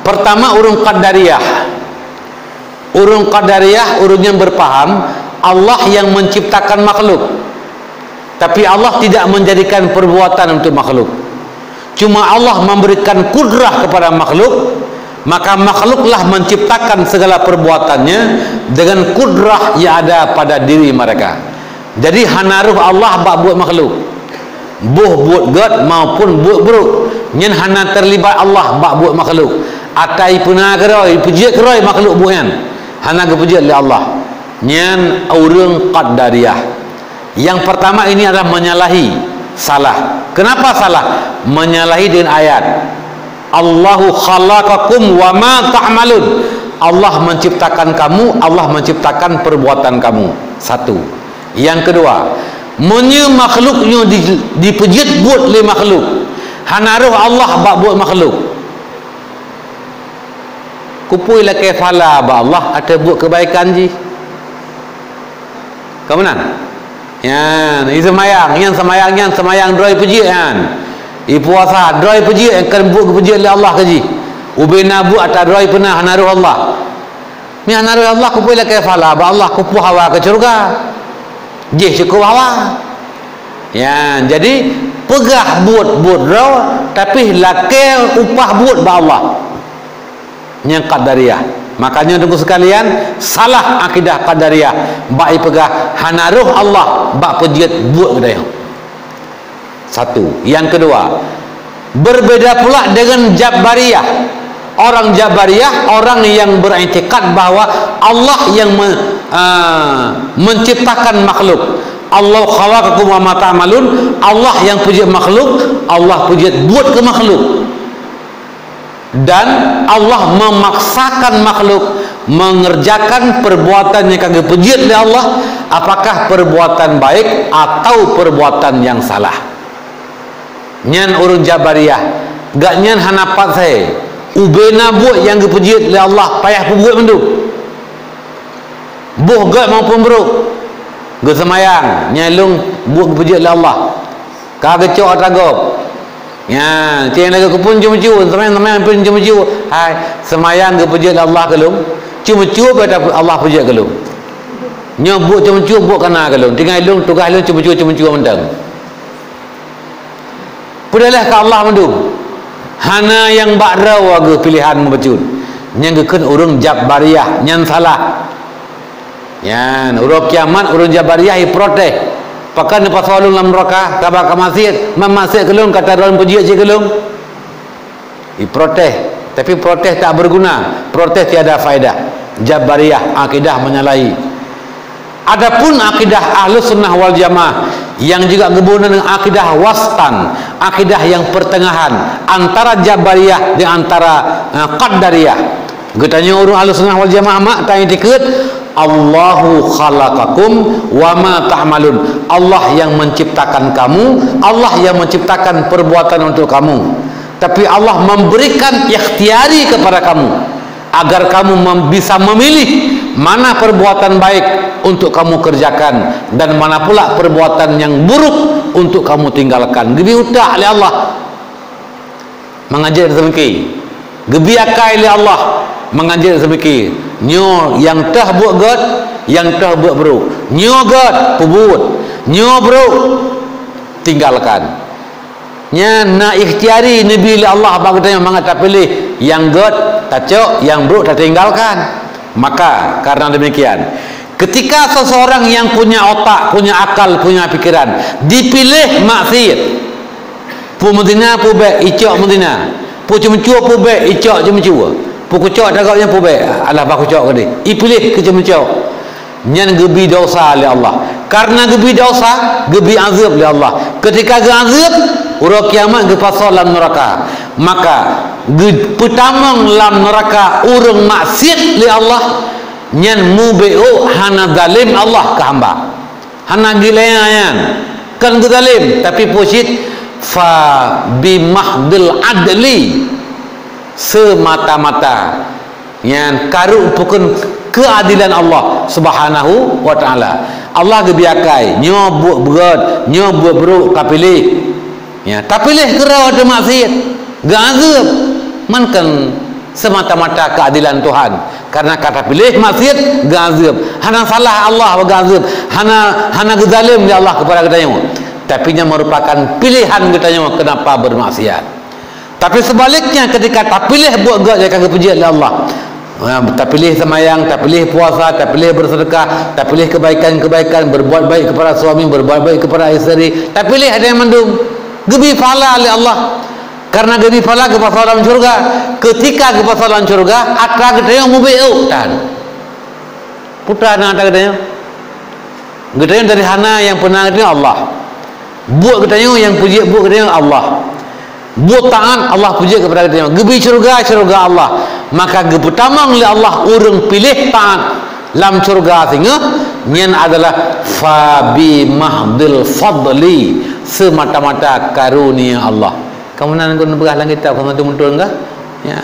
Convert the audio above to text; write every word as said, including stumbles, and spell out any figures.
Pertama, ureuëng Qadariyah. Ureuëng Qadariyah, ureuëng yang berpaham Allah yang menciptakan makhluk. Tapi Allah tidak menjadikan perbuatan untuk makhluk. Cuma Allah memberikan kudrah kepada makhluk, maka makhluklah menciptakan segala perbuatannya dengan kudrah yang ada pada diri mereka. Jadi, hana roh Allah bak buet makhluk. Boh buet gét maupun buet brok, nyan hana terlibat Allah bak buet makhluk. Ata ipeuna keudroe, ipeujeuet keudroe makhluk buet nyan. Hana geupeujeuet lé Allah. Nyan ureuëng Qadariyah. Yang pertama ini adalah menyalahi, salah. Kenapa salah? Menyalahi dengan ayat. "Allahu khalaqakum wa ma ta'malun." Allah menciptakan kamu, Allah menciptakan perbuatan kamu. Satu. Yang kedua, meunyoe makhluk nyoe di, dipeujeuet buet lé makhluk, hana roh Allah bak buet makhluk. Kupui lakée pahala bak Allah ateueh buet keubaikan jih. Ka meunan? Nyan, i seumayang, nyan seumayang, nyan seumayang droe peujeuet nyan. I puasa droe peujeuet, nyang keu buet geupeujeuet lé Allah keu jih. Ubena buet ata droe peuna hana roh Allah. Nyan hana roh Allah, kupui lakée pahala bak Allah, kupui hawa keu syeuruga. Jih syukur hawa. Nyan, jadi peugah buet-buet droe, tapi lakée upah buet bak Allah. Nyang Qadariyah. Makanya, teungku sekalian, salah akidah Qadariyah bak ipeugah hana roh Allah bak peujeuet buet geutanyoe. Satu. Yang kedua, berbeda pula dengan Jabariyah. Orang Jabariyah, orang yang beriktikad bahwa Allah yang me-, ah, menciptakan makhluk. "Allah khalaqakum wa ma ta'malun." Allah yang peujeuet makhluk, Allah peujeuet buet keu makhluk. Dan Allah memaksakan makhluk mengerjakan perbuatan yang ka geupeujeuet lé Allah, apakah perbuatan baik atau perbuatan yang salah. Nyan ureuëng Jabariyah, gobnyan hana pat saé. Ubena buet nyang geupeujeuet lé Allah payah peubuet mandum. Boh gét maupun brok. Geuseumayang, nyan lôn buet geupeujeuet lé Allah. Ka geucok atra gob. Nyan, ceng lagée kupun ceumeucue, seumayang-seumayang pun ceumeucue. Hai, seumayang geupeujeuet lé Allah keu lôn. Ceumeucue bak Allah peujeuet keu lôn. Nyoe buet ceumeucue buet kana keu lôn. Tinggai lôn, tugaih lôn ceumeucue-ceumeucue mantong. Peudahlah keu Allah mandum. Hana nyang bak droe geupiléhan meubacut. Nyang geukheun ureuëng Jabariyah, nyan salah. Nyan, uroe kiamat ureuëng Jabariyah iprotes. Pakon neupasoe lôn lam neuraka, sabab ka maksiet, man maksiet keu lôn, ka ata droe peujeuet cit keu lôn. Iprotes, tapi protes tak berguna, protes tiada faedah. Jabariyah, akidah menyalahi. Adapun akidah Ahlus Sunnah wal Jamaah yang juga geuboh nan akidah wastan, akidah yang pertengahan antara Jabariyah dan antara, eh, Qadariyah. Geutanyoe ureuëng Ahlus Sunnah wal Jamaah mak ta itikeuet, "Allahu khalaqakum wa ma ta'malun." Allah yang menciptakan kamu, Allah yang menciptakan perbuatan untuk kamu. Tapi Allah memberikan ikhtiari kepada kamu agar kamu mem-, bisa memilih mana perbuatan baik untuk kamu kerjakan dan mana pula perbuatan yang buruk untuk kamu tinggalkan. Geubi utak lé Allah. Mangat jeuet seumiki. Geubi akai lé Allah, mangat jeuet seumiki. Nyoe nyang teuh buet gét, nyang teuh buet brok. Nyoe gét, peubuet. Nyoe brok, tinggalkan. Nyan na ikhtiari neubi lé Allah bak geutanyoe mangat tapiléh nyang gét tacok, nyang brok tatinggalkan. Maka, karena demikian, ketika seseorang yang punya otak, punya akal, punya pikiran, dipiléh maksiet, Peue meuzina, peue bék, icok meuzina. Peue ceumeucue, peue bék, icok ceumeucue. Peue kucok tagak nyan, peue bék, alah bah kucok keudeh. Ipiléh keu ceumeucue. Nyan geubi desya lé Allah. Karena geubi desya, geubi azeueb lé Allah. Ketika geuazeueb, uroe kiamat geupasoe lam neuraka. Maka, geupeutamong lam neuraka ureuëng maksiet lé Allah, nyan mubeuôk hana zalim Allah keu hamba. Hana geuleunyan, kon geuzalim, tapi peue cit, fa bimahdil adli, semata-mata nyan kareueng peukeun keuadilan Allah Subhanahu wa Ta'ala. Allah geubi akai, nyoe buet beugét, nyoe buet brok ka piléh. Ya, tapiléh keudroe teumaksiet, geuazeueb, man kon Semata-mata keadilan Tuhan. Karena ka tapiléh maksiat, geuazeueb. Hana salah Allah geuazeueb. Hana, hana geuzalém lé Allah kepada geutanyoe. Tapi nyan merupakan pilihan geutanyoe kenapa bermaksiat. Tapi sebaliknya, ketika tapiléh buet gét nyang ka geupeujeuet lé Allah, ha, tapiléh seumayang, tapiléh puasa, tapiléh bersedekah, tapiléh kebaikan-kebaikan, berbuat baik kepada suami, berbuat baik kepada isteri, tapiléh ada nyang mandum, geubi pahala lé Allah. Karena geubi pahala geupasoe lam syurga. Ketika geupasoe lam syurga, atra geutanyoe mubiôh tan. Peue atra geutanyoe? Geutanyoe dari hana nyang peuna geutanyoe Allah. Buet geutanyoe nyang peujeuet buet geutanyoe Allah. Buet taat Allah peujeuet kepada geutanyoe. Geubi syurga, syurga Allah. Maka geupeutamong lé Allah ureuëng piléh taat lam syurga singoh, nyan adalah fa bi mahdil fadli, semata-mata karunia Allah. Kamu nan gon beurah lam kitab, kamu tu muntun kah? Ya,